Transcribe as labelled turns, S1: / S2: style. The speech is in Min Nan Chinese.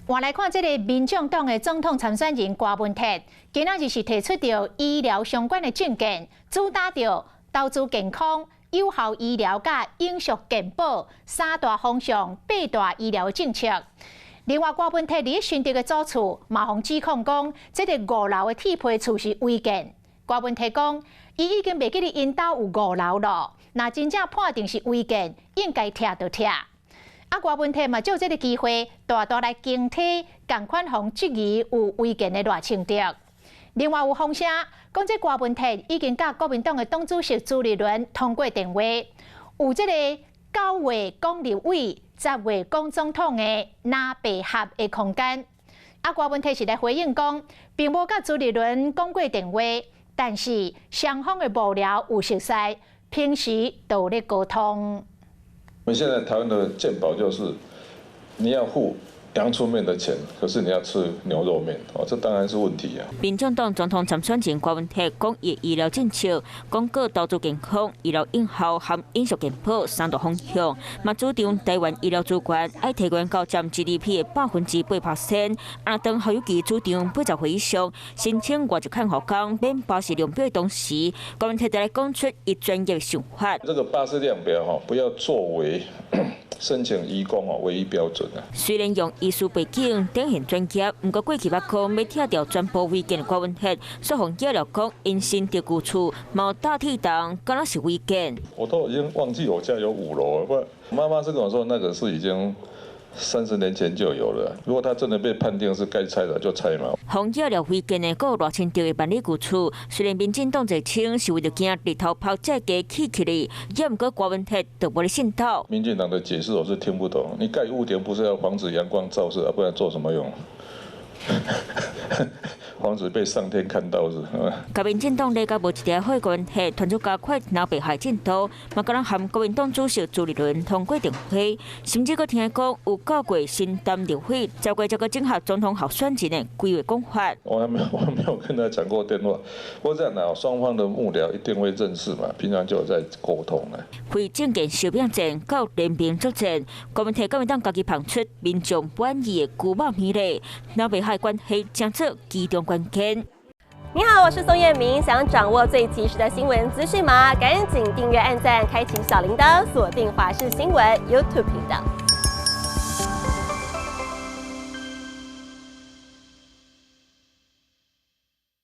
S1: 換來看這个民眾黨的總統參選人郭文鐵，今仔日是提出著醫療相關的政見，主打著投資健康、有效醫療佮永續健保三大方向、八大醫療政策。另外，郭文鐵佇新竹的祖厝嘛，予指控講，這个五樓的鐵皮厝是違建。郭文鐵講，伊已經袂記得𪜶兜有五樓囉，若真正判定是違建，應該拆就拆。啊，郭文鐵嘛藉這个機會，大大來攻擊仝款予質疑有違建的賴清德。另外有風聲講，這郭文鐵已經佮國民黨的黨主席朱立倫通過電話，有這个9月講立委、10月講總統的藍白合的空間。啊，郭文鐵是來回應講，並無佮朱立倫講過電話，但是雙方的幕僚有熟似，平時都有咧溝通。
S2: 我們現在台灣的健保就是，你要付陽春麵的錢，可是你要吃牛肉麵，哦，這當然是問題啊。
S3: 民進黨總統參選人郭文鐵講，伊醫療政策，講過投資健康、醫療永效和永續健保三大方向，嘛主張台灣醫療資源愛提懸到佔 GDP 的8%。啊，當侯友宜主張80歲以上申請外籍看護工免巴氏量表的同時，郭文鐵就來講出伊專業想法。
S2: 這個巴氏量表吼，不要作為申請移工哦，唯一標準啊。
S3: 雖然用醫師背景展現專業，毋過過去捌講欲拆掉全部違建的郭文鐵，煞予揭料講𪜶新竹舊厝嘛有搭鐵棚，敢若是違建。
S2: 我都已經忘記我家有五樓，不，媽媽是跟我說，那個是已經30年前就有了。如果他真的被判定是該拆的，就拆嘛。
S3: 予揭料違建的閣有賴清德的萬里舊厝，雖然民進黨在稱是為著驚日頭曝再加起起來，也毋過郭文鐵就無咧信頭。
S2: 民進黨的解釋我是聽不懂。你蓋屋頂不是要防止陽光照射，不然做什麼用？防止被上天看到是。
S3: 佮民進黨理甲無一條好關係，傳出加快藍白合進度，嘛敢若和國民黨主席朱立倫通過電話，甚至閣聽講有到過新擔立委，十月才閣整合總統候選人的規劃講法。
S2: 我還沒有跟他講過電話，不過這樣的，雙方的幕僚一定會認識嘛，平常就有在溝通啦。
S3: 為政見燒餅戰到聯盟作戰，郭文鐵國民黨家己捧出民眾滿意的牛肉麵咧，藍白合關係成做其中關鍵。
S4: 你好，我是宋燕明，想掌握最及時的新聞資訊嗎？趕緊訂閱、按讚、開啟小鈴鐺，鎖定華視新聞 YouTube 頻道。